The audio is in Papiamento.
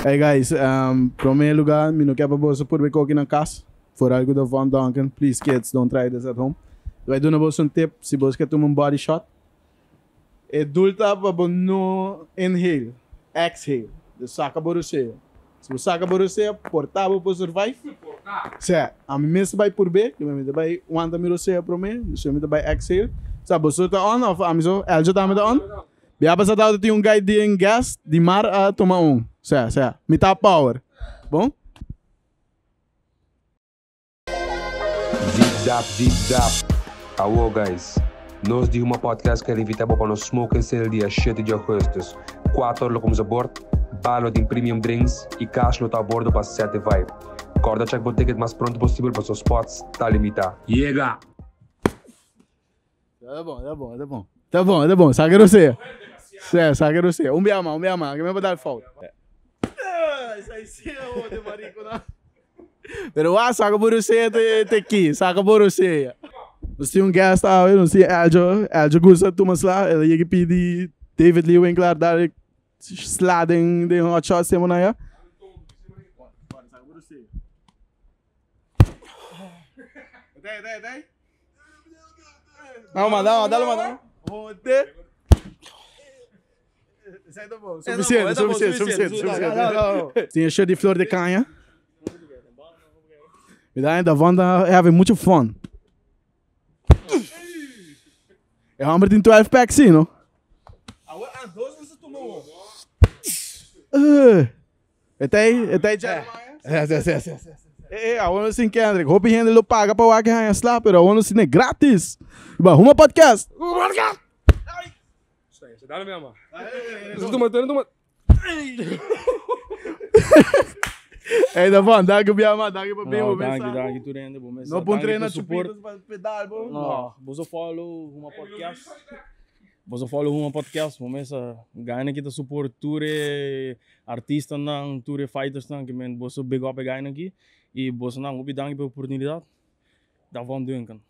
Hey guys, prome lugar mi no kier pa boso purba e koki na cas. Vooral cu ta Von Duncan. Please kids, don't try this at home. Lo bay duna boso un tip si boso kier tuma un body shot. E doel ta pa bo no inhale, exhale. Dus saca bo rosea. Si bo saca bo rosea, por ta bo por survive. Sea, ami mes ta bay purbe, mi ta bay wanta mi rosea prome, despues mi ta bay exhale. Sa boso ta on of ami so? Eljo tambe ta on? Bia pasa tawata tin un guy den gas di mar a tuma un. Sea, sea, mi ta power. Bon? Zip zap zip zap Awo guys, nos di Huma Podcast ker invita bo pa nos Smoke and Sail dia shete di augustus. Kuater or lo kumsa bord, bar lo tin premium drinks y cash lo ta a bordo pa set e vibe. Corda check bo ticket mas pronto posibel paso spots ta limita. Yega! Ta bon, ta bon, ta bon. Ta bon, ta bon. Saka rosea. Sí, saka rosea. Un bia mas, un bia mas. Ke me pa dal fout. Esai sí awor de mariconan. Pero wa saka bo rosea te te ki. Saka bo rosea. Nos tin un guest awe, nos tin Eljo. Eljo gusta tuma sla. El a yega pidi David Lee Winkler dal sla den den hot shots temponan ya. Dame, dame, dale, dame. Joder. Suficiente, suficiente, suficiente, suficiente. Tin shirt di flor de caña. Mi da da wanda having mucho fun. E hombre tin 12 pack sí, no? Eh. E ta ei, e ta ei Jeremiah? Sí, sí, sí, sí, sí. E, e, awor nos tin Kendrick. Hopi hende lo paga pa wak e haña sla, pero awor nos tin e gratis. Ba, Huma Podcast! Huma Podcast! Dale mi ama. Tuma, tuma, tuma. Ey, Davon, danki mi ama, danki pa bin, No, bo mesa. danki, danki tur hende, bo mesa. No pon Danki trena pa support. chupitos pa pedal, bo. No, boso follow Huma Podcast. Boso follow Huma Podcast, bo mesa gana ki ta support tur e artistanan, tur e fightersnan ki men boso big up e guynan aki y bosonan hopi danki pa e oportunidad. Davon Duncan.